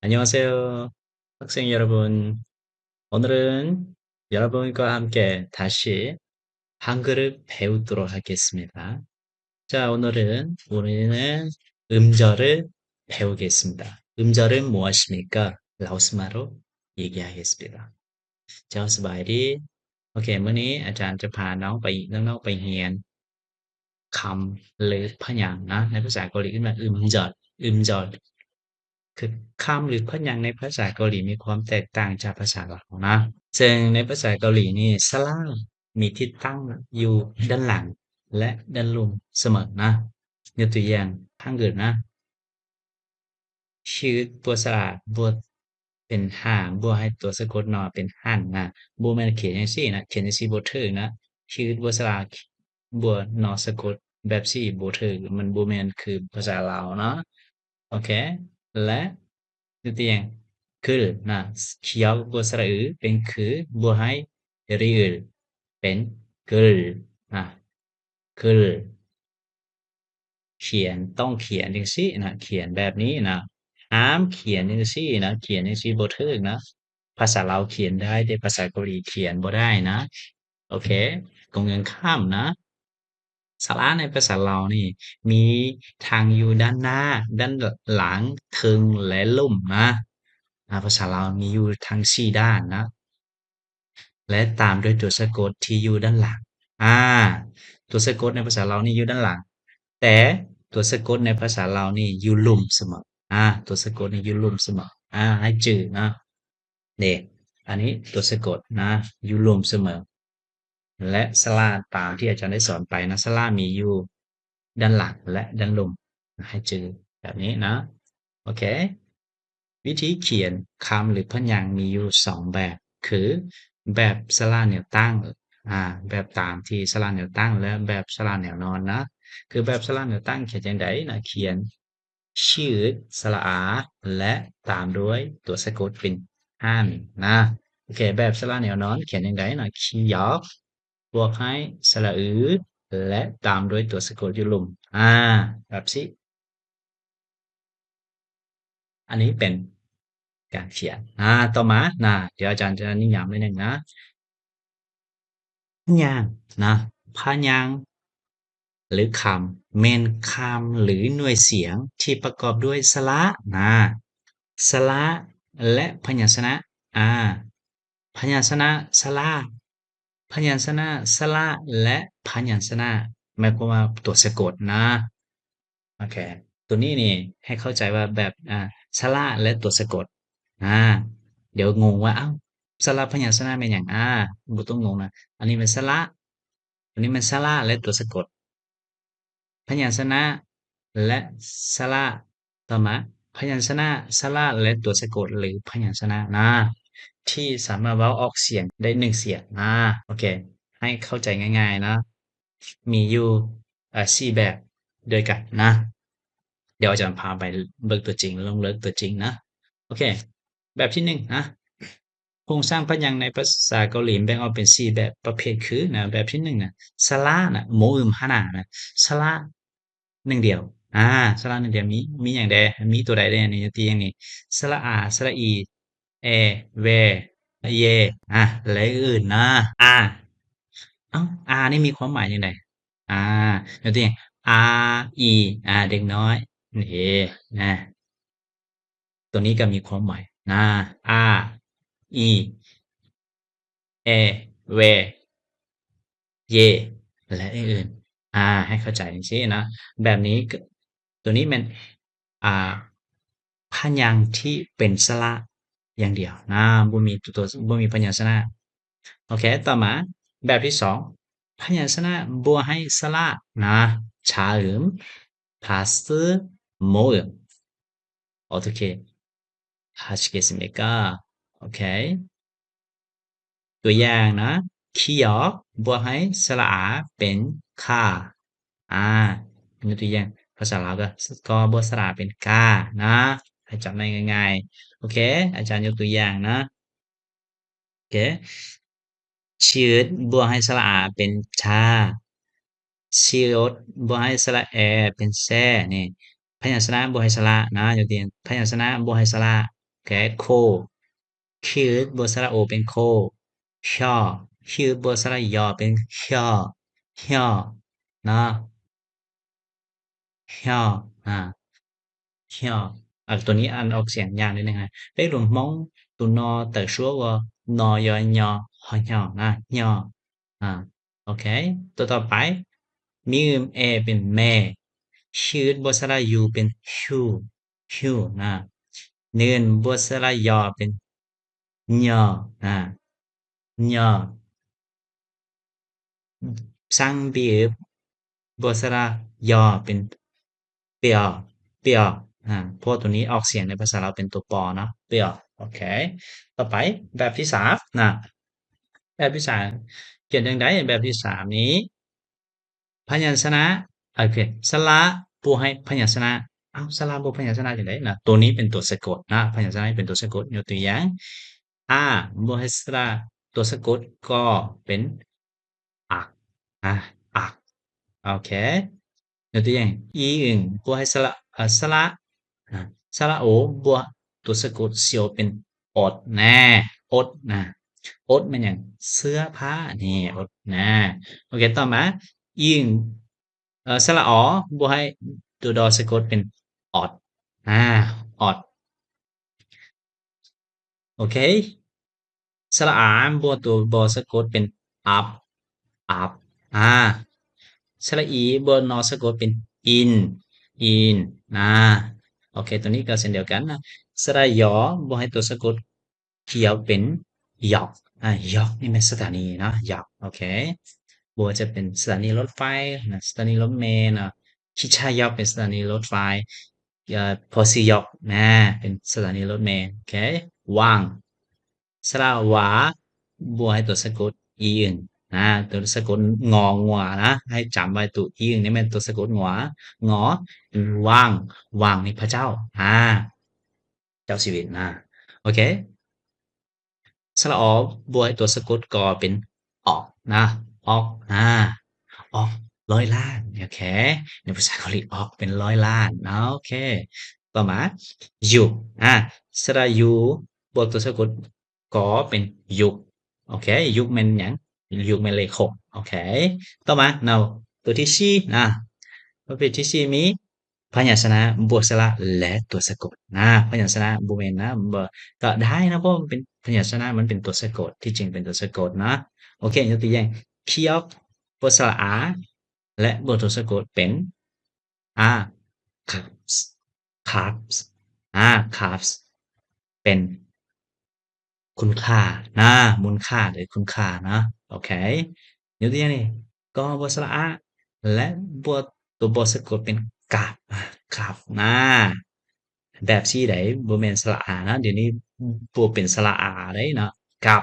안녕하세요, 학생 여러분. 오늘은 여러분과 함께 다시 한글을 배우도록 하겠습니다. 자, 오늘은 우리는 음절을 배우겠습니다. 음절은 무엇입니까? 라오스말로 얘기하겠습니다. ເຈົ້າ ສະບາຍດີ. ໂອເຄ ມື້ນີ້ອາຈານຈະພານ້ອງໄປ ນ້ອງໆໄປຮຽນຄຳ ຫຼື ພະຍາງນະ. ໃນພາສາເກົາຫຼີເອີ້ນວ່າ 음절, 음절. ຄືຄຳ ຫຼື ພະຍາງໃນພາສາເກົາຫຼີມີຄວາມແຕກຕ່າງຈາກພາສາລາວນະ. ເຊິ່ງໃນພາສາເກົາຫຼີນີ້ ສະຫຼະມີທິດຕັ້ງຢູ່ດ້ານຫຼັງ ແລະ ດ້ານລຸ່ມສະເໝີນະ. ຍົກຕົວຢ່າງ ທາງອື່ນນະ. ຮີດ ບວກ ສະຫຼະ ບວກເປັນຫາ ບວກໃຫ້ຕົວສະກົດ ນ ເປັນຫັນນະ. ບໍ່ແມ່ນຂຽນຈັ່ງຊີ້ນະ, ຂຽນຈັ່ງຊີ້ບໍ່ຖືກນະ. ຮີດ ບວກ ສະຫຼະ ບວກ ນ ສະກົດ ແບບຊີ້ບໍ່ຖືກ, ມັນບໍ່ແມ່ນຄືພາສາລາວເນາະ. ໂອເຄ ແລະ ຍົກຕົວຢ່າງ 글 ນະ, 기역 ບວກ ສະຫຼະອື ເປັນ 그 ບວກໃຫ້ 리을 ເປັນ 글 ນະ. 글 ຂຽນ ຕ້ອງຂຽນຈັ່ງຊີ້ນະ, ຂຽນແບບນີ້ນະ, ຫ້າມຂຽນຈັ່ງຊີ້ນະ, ຂຽນຈັ່ງຊີ້ບໍ່ຖືກນະ. ພາສາລາວຂຽນໄດ້ ແຕ່ພາສາເກົາຫຼີຂຽນບໍ່ໄດ້ນະ. ໂອເຄ ກົງກັນຂ້າມນະ. ສະຫຼະໃນພາສາລາວນີ້ມີທັງຢູ່ດ້ານໜ້າ, ດ້ານຫຼັງ, ເທິງ ແລະ ລຸ່ມນະ. ອາ ພາສາລາວມີຢູ່ທັງສີ່ດ້ານນະ. ແລະ ຕາມດ້ວຍຕົວສະກົດທີ່ຢູ່ດ້ານຫຼັງ. ອາ ຕົວສະກົດໃນພາສາລາວນີ້ຢູ່ດ້ານຫຼັງ, ແຕ່ຕົວສະກົດໃນພາສາລາວນີ້ຢູ່ລຸ່ມສະເໝີ. ອາ ຕົວສະກົດນີ້ຢູ່ລຸ່ມສະເໝີ. ອາ ໃຫ້ຈື່ນະ. ເດ້ ອັນນີ້ຕົວສະກົດນະ ຢູ່ລຸ່ມສະເໝີ. ແລະ ສະຫຼະຕາມທີ່ອາຈານໄດ້ສອນໄປນະ, ສະຫຼະມີຢູ່ດ້ານຫຼັງ ແລະ ດ້ານລຸ່ມ. ໃຫ້ຈື່ແບບນີ້ນະ. ໂອເຄ ວິທີຂຽນຄຳ ຫຼື ພະຍາງມີຢູ່ສອງແບບ ຄື ແບບສະຫຼະແນວຕັ້ງ ອາ ແບບຕາມທີ່ສະຫຼະແນວຕັ້ງ ແລະ ແບບສະຫຼະແນວນອນນະ. ຄືແບບສະຫຼະແນວຕັ້ງຂຽນຈັ່ງໃດນະ? ຂຽນ ຊື່ ສະຫຼະອາ ແລະ ຕາມດ້ວຍຕົວສະກົດເປັນ ຫານ ນະ. ໂອເຄ ແບບສະຫຼະແນວນອນຂຽນຈັ່ງໃດນະ? ຄີຢອກ ບວກໃຫ້ສະຫຼະອື ແລະ ຕາມດ້ວຍຕົວສະກົດຢູ່ລຸ່ມ. ອາ ແບບຊີ້. ອັນນີ້ເປັນການຂຽນ. ອາ ຕໍ່ມານະ, ດຽວອາຈານຈະນິຍາມໜ້ອຍໜຶ່ງນະ. ພະຍາງນະ, ພະຍາງ ຫຼື ຄຳ ແມ່ນຄຳ ຫຼື ໜ່ວຍສຽງທີ່ປະກອບດ້ວຍສະຫຼະນະ, ສະຫຼະ ແລະ ພະຍັນຊະນະ. ອາ ພະຍັນຊະນະ ສະຫຼະ, ພະຍັນຊະນະ ສະຫຼະ ແລະ ພະຍັນຊະນະ ໝາຍຄວາມວ່າຕົວສະກົດນະ. ໂອເຄ ຕົວນີ້ນີ້ໃຫ້ເຂົ້າໃຈວ່າແບບ ອາ ສະຫຼະ ແລະ ຕົວສະກົດ. ອາ ດຽວງົງວ່າ ອ້າວ ສະຫຼະພະຍັນຊະນະແມ່ນຫຍັງ? ອາ ບໍ່ຕ້ອງງົງນະ. ອັນນີ້ແມ່ນສະຫຼະ, ອັນນີ້ແມ່ນສະຫຼະ ແລະ ຕົວສະກົດ. ພະຍັນຊະນະ ແລະ ສະຫຼະ. ຕໍ່ມາ ພະຍັນຊະນະ ສະຫຼະ ແລະ ຕົວສະກົດ ຫຼື ພະຍັນຊະນະນະ ທີ່ສາມາດເວົ້າອອກສຽງໄດ້ໜຶ່ງສຽງນະ. ໂອເຄ ໃຫ້ເຂົ້າໃຈງ່າຍໆນະ. ມີຢູ່ ເອີ ສີ່ແບບດ້ວຍກັນນະ. ດຽວອາຈານພາໄປເບິ່ງຕົວຈິງ, ລົງເລິກຕົວຈິງນະ. ໂອເຄ ແບບທີໜຶ່ງນະ. ໂຄງສ້າງພະຍາງໃນພາສາເກົາຫຼີແບ່ງອອກເປັນສີ່ແບບປະເພດຄືນະ. ແບບທີໜຶ່ງນະ ສະຫຼະນະ, 모음 하나ນະ, ສະຫຼະໜຶ່ງດຽວ. ອາ ສະຫຼະໜຶ່ງດຽວມີ ມີຫຍັງແດ່? ມີຕົວໃດແດ່ນີ້? ຕົວຢ່າງນີ້ ສະຫຼະອາ, ສະຫຼະອີ, ແອ, ແວ, ເຢ ອາ ແລະ ອື່ນນະ. ອາ ເອົ້າ ອານີ້ມີຄວາມໝາຍຈັ່ງໃດ? ອາ ຍົກຕົວຢ່າງ ອາ ອີ ອາ ເດັກນ້ອຍ ເອ ນະ. ຕົວນີ້ກໍມີຄວາມໝາຍນະ ອາ ອີ ແອ ແວ ເຢ ແລະ ອື່ນໆ. ອາ ໃຫ້ເຂົ້າໃຈຈັ່ງຊີ້ນະ. ແບບນີ້ ຕົວນີ້ແມ່ນ ອາ ພະຍາງທີ່ເປັນສະຫຼະຢ່າງດຽວນະ, ບໍ່ມີຕົວ ບໍ່ມີພະຍັນຊະນະ. ໂອເຄ ຕໍ່ມາ ແບບທີສອງ ພະຍັນຊະນະບວກໃຫ້ສະຫຼະນະ, 자음 플러스 모음. 어떻게 하시겠습니까? ໂອເຄ ຕົວຢ່າງນະ, 기역 ບວກໃຫ້ສະຫຼະອາເປັນ 가. ອາ ຍົກຕົວຢ່າງ ພາສາລາວກໍ ກໍ ບວກສະຫຼະອາເປັນ ກາ ນະ, ໃຫ້ຈຳໄດ້ງ່າຍໆ. ໂອເຄ ອາຈານຍົກຕົວຢ່າງນະ. ໂອເຄ ຊິອຶດບວກໃຫ້ສະຫຼະອາເປັນ 자. ຊິອົດບວກໃຫ້ສະຫຼະແອເປັນ ܣ. ນີ້ ພະຍັນຊະນະບວກໃຫ້ສະຫຼະນະ, ຍົກຕົວຢ່າງ ພະຍັນຊະນະບວກໃຫ້ສະຫຼະ ໂອເຄ ໂຄ ຄີດ ບໍ່ສະຫຼະໂອ ເປັນໂຄ ຊໍ ຄີດ ບໍ່ສະຫຼະຢໍ ເປັນຊໍ ຊໍ ເນາະ ຊໍ ອາ ຊໍ ອາ ໂຕນີ້ອ່ານອອກສຽງຍາກນິດໜຶ່ງນະ ເປັກຫຼວງມົ້ງ ຕູນໍ ເຕີຊວ ວໍ ນໍ ຍໍ ຍໍ ຮໍ ນະ ຍໍ ອາ ໂອເຄ ຕົວຕໍ່ໄປ ມີອຶມແອເປັນແມ ຊືດ ບໍ່ສະຫຼະຢູ ເປັນຊູ ຊູ ນະ ເນີນ ບໍ່ສະຫຼະຢໍ ເປັນ ຍໍ ນະ ຍໍ ຊັງ ບີບ ບໍ່ສະຫຼະຢໍ ເປັນ ປຽວ ປຽວ ອາ ເພາະວ່າໂຕນີ້ອອກສຽງໃນພາສາລາວເປັນຕົວ ປ ເນາະ ປຽວ ໂອເຄ ຕໍ່ໄປແບບທີສາມນະ ແບບທີສາມຂຽນຈັ່ງໃດ? ແບບທີສາມນີ້ ພະຍັນຊະນະ ໂອເຄ ສະຫຼະບວກໃຫ້ພະຍັນຊະນະ ເອົ້າ ສະຫຼະບວກພະຍັນຊະນະຈັ່ງໃດນະ? ໂຕນີ້ເປັນຕົວສະກົດນະ ພະຍັນຊະນະເປັນຕົວສະກົດ ຍົກຕົວຢ່າງ ອາ ບວກໃຫ້ສະຫຼະຕົວສະກົດ ກໍ ເປັນ ອັກ ອາ ອັກ ໂອເຄ ຍົກຕົວຢ່າງ ອີອຶງ ບວກໃຫ້ສະຫຼະ ເອີ ສະຫຼະ ອາ ສະຫຼະໂອ ບວກຕົວສະກົດ ຊຽວ ເປັນ ອົດ ນະ ອົດ ນະ ອົດ ແມ່ນຫຍັງ? ເສື້ອຜ້າ ນີ້ ອົດ ນະ ໂອເຄ ຕໍ່ມາ ອີອຶງ ເອີ ສະຫຼະ ອໍ ບວກໃຫ້ຕົວ ດໍ ສະກົດ ເປັນ ອອດ ອາ ອອດ ໂອເຄ ສະຫຼະອາ ບວກຕົວ ບໍ ສະກົດ ເປັນ ອັບ ອັບ ອາ ສະຫຼະອີ ບວກ ນໍ ສະກົດ ເປັນ ອິນ ອິນ ນະ ໂອເຄ ຕົວນີ້ກໍເຊັ່ນດຽວກັນນະ ສະຫຼະ ຢໍ ບວກໃຫ້ຕົວສະກົດ ຂຽວ ເປັນ ຢອກ ອາ ຢອກ ນີ້ແມ່ນສະຖານີເນາະ ຢອກ ໂອເຄ ບໍ່ວ່າຈະເປັນສະຖານີລົດໄຟນະ ສະຖານີລົດເມນະ ຄິດຊາຢອກ ເປັນສະຖານີລົດໄຟ ເອີ ພໍຊີຢອກ ນະ ເປັນສະຖານີລົດເມ ໂອເຄ ຫວ່າງ ສະຫຼະ ຫວາ ບວກໃຫ້ຕົວສະກົດ ອີອຶງ ນະ ຕົວສະກົດ ງໍ ງົວ ນະ ໃຫ້ຈຳໄວ້ ຕົວ ອີອຶງ ນີ້ແມ່ນຕົວສະກົດ ງົວ ງໍ ຫວ່າງ ຫວ່າງ ນີ້ພະເຈົ້າ ອາ ເຈົ້າຊີວິດນະ ໂອເຄ ສະຫຼະ ອໍ ບວກໃຫ້ຕົວສະກົດ ກໍ ເປັນ ອອກ ນະ ອອກ ອາ ອອກ ຮ້ອຍລ້ານ ໂອເຄ ໃນພາສາເກົາຫຼີ ອອກ ເປັນ ຮ້ອຍລ້ານ ໂອເຄ ຕໍ່ມາ ຢຸກ ອາ ສະຫຼະ ຢູ ບວກຕົວສະກົດ ກໍ ເປັນ ຍຸກ ໂອເຄ ຍຸກ ແມ່ນຫຍັງ? ຍຸກ ແມ່ນເລກຫົກ ໂອເຄ ຕໍ່ມາເນາະ ຕົວທີສີ່ນະ ປະເພດທີສີ່ມີ ພະຍັນຊະນະ ບວກສະຫຼະ ແລະ ຕົວສະກົດນະ ພະຍັນຊະນະ ບໍ່ແມ່ນນະ ບໍ່ ກໍໄດ້ນະ ເພາະມັນເປັນ ພະຍັນຊະນະ ມັນເປັນຕົວສະກົດ ທີ່ຈິງເປັນຕົວສະກົດນະ ໂອເຄ ຍົກຕົວຢ່າງ ຄຽວ ບວກສະຫຼະ ອາ ແລະ ບວກຕົວສະກົດ ເປັນ ອາ ຄັບ ຄັບ ອາ ຄັບ ເປັນ ຄຸນຄ່ານະ ມູນຄ່າ ຫຼື ຄຸນຄ່າເນາະ ໂອເຄ ຍົກຕົວຢ່າງນີ້ ກໍ ບໍ່ສະຫຼະອາ ແລະ ບວກຕົວ ບໍ ສະກົດ ເປັນ ກັບ ອາ ກັບນະ ແບບຊີ້ໃດ ບໍ່ແມ່ນສະຫຼະອານະ ດຽວນີ້ບໍ່ເປັນສະຫຼະອາໄດ໋ເນາະ ກັບ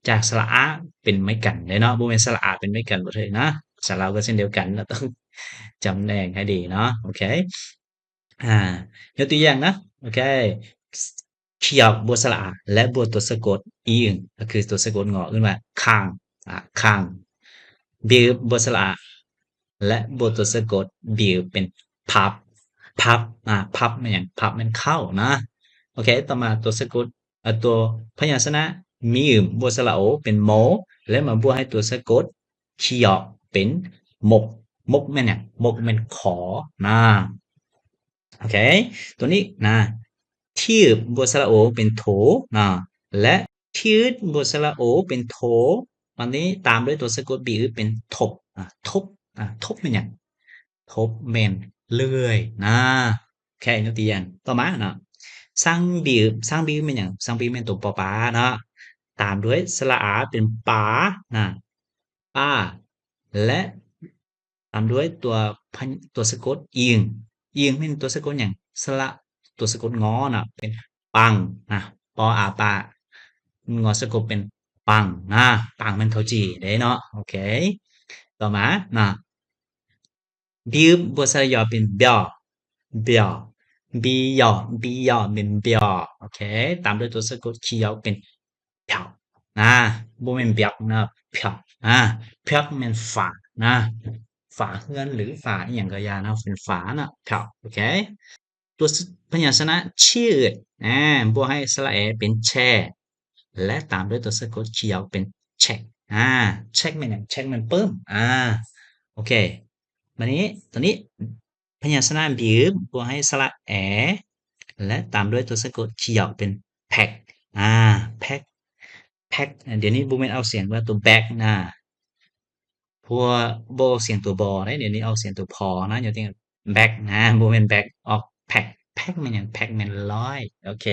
ຈາກສະຫຼະອາ ເປັນໄມ້ກັນໄດ໋ເນາະ ບໍ່ແມ່ນສະຫຼະອາເປັນໄມ້ກັນ ບໍ່ຖືກນະ ພາສາລາວກໍເຊັ່ນດຽວກັນເນາະ ຕ້ອງຈຳແນກໃຫ້ດີເນາະ ໂອເຄ ອາ ຍົກຕົວຢ່າງນະ ໂອເຄ ຄຽວ ບວກສະຫຼະອາ ແລະ ບວກຕົວສະກົດ ອີອຶງ ກໍຄືຕົວສະກົດ ງໍ ເອີ້ນວ່າ ຄັງ ອາ ຄັງ ບືບ ບວກສະຫຼະອາ ແລະ ບວກຕົວສະກົດ ບືບ ເປັນ ພັບ ພັບ ອາ ພັບ ແມ່ນຫຍັງ? ພັບ ແມ່ນເຂົ້ານະ ໂອເຄ ຕໍ່ມາຕົວສະກົດ ອາ ຕົວພະຍັນຊະນະ ມີອຶມ ບວກສະຫຼະໂອ ເປັນ ໂມ ແລະ ມາບວກໃຫ້ຕົວສະກົດ ຄຽວ ເປັນ ມົກ ມົກ ແມ່ນຫຍັງ? ມົກ ແມ່ນ ຂໍ ນະ ໂອເຄ ຕົວນີ້ນະ ທີບ ບວກສະຫຼະໂອ ເປັນ ໂທ ນະ ແລະ ທີບ ບວກສະຫຼະໂອ ເປັນ ໂທ ບາດນີ້ຕາມດ້ວຍຕົວສະກົດ ບີອຶ ເປັນ ທົບ ອາ ທົບ ອາ ທົບ ແມ່ນຫຍັງ? ທົບ ແມ່ນ ເລື່ອຍ ນະ ໂອເຄ ຍົກຕົວຢ່າງຕໍ່ມາເນາະ ຊັງບີອຶ ຊັງບີອຶ ແມ່ນຫຍັງ? ຊັງບີອຶ ແມ່ນຕົວ ປໍປາ ເນາະ ຕາມດ້ວຍສະຫຼະອາ ເປັນ ປາ ນະ ປາ ແລະ ຕາມດ້ວຍຕົວພະ ຕົວສະກົດ ອີງ ອີງ ແມ່ນຕົວສະກົດຫຍັງ? ສະຫຼະ ຕົວສະກົດ ງໍ ນະ ເປັນ ປັງ ນະ ປໍອາປາ ງໍສະກົດ ເປັນ ປັງ ນະ ປັງ ແມ່ນເຂົ້າຈີ່ເດ້ເນາະ ໂອເຄ ຕໍ່ມານະ ບີບ ບວກສະຫຼະ ຢໍ ເປັນ ບຽວ ບຽວ ບີ ຢໍ ບີ ຢໍ ເປັນ ບຽວ ໂອເຄ ຕາມດ້ວຍຕົວສະກົດ ຂີ ຢໍ ເປັນ ພຽວ ນະ ບໍ່ແມ່ນ ບຽວ ນະ ພຽວ ນະ ພຽວ ແມ່ນ ຝາ ນະ ຝາເຮືອນ ຫຼື ຝາອີ່ຫຍັງກໍຢ່ານະ ເປັນ ຝາ ນະ ພຽວ ໂອເຄ ຕົວພະຍັນຊະນະ ຊືດ ອາ ບວກໃຫ້ສະຫຼະແອເປັນແຊ ແລະ ຕາມດ້ວຍຕົວສະກົດຂີດຫຍອກເປັນແຊັກ. ອາ ແຊັກແມ່ນຫຍັງ? ແຊັກແມ່ນປຶ້ມ. ອາ ໂອເຄ ບາດນີ້ຕົວນີ້ ພະຍັນຊະນະບີບ ບວກໃຫ້ສະຫຼະແອ ແລະ ຕາມດ້ວຍຕົວສະກົດຂີດຫຍອກເປັນແພັກ. ອາ ແພັກ ແພັກ ດຽວນີ້ບໍ່ແມ່ນອອກສຽງວ່າຕົວແບັກນະ ພວກບໍ່ອອກສຽງຕົວບໍເດ້ ດຽວນີ້ອອກສຽງຕົວພໍນະ ຍົກຕົວຢ່າງແບັກນະ ບໍ່ແມ່ນແບັກ ອອກແພັກ. ແພັກແມ່ນຫຍັງ? ແພັກແມ່ນຮ້ອຍ. ໂອເຄ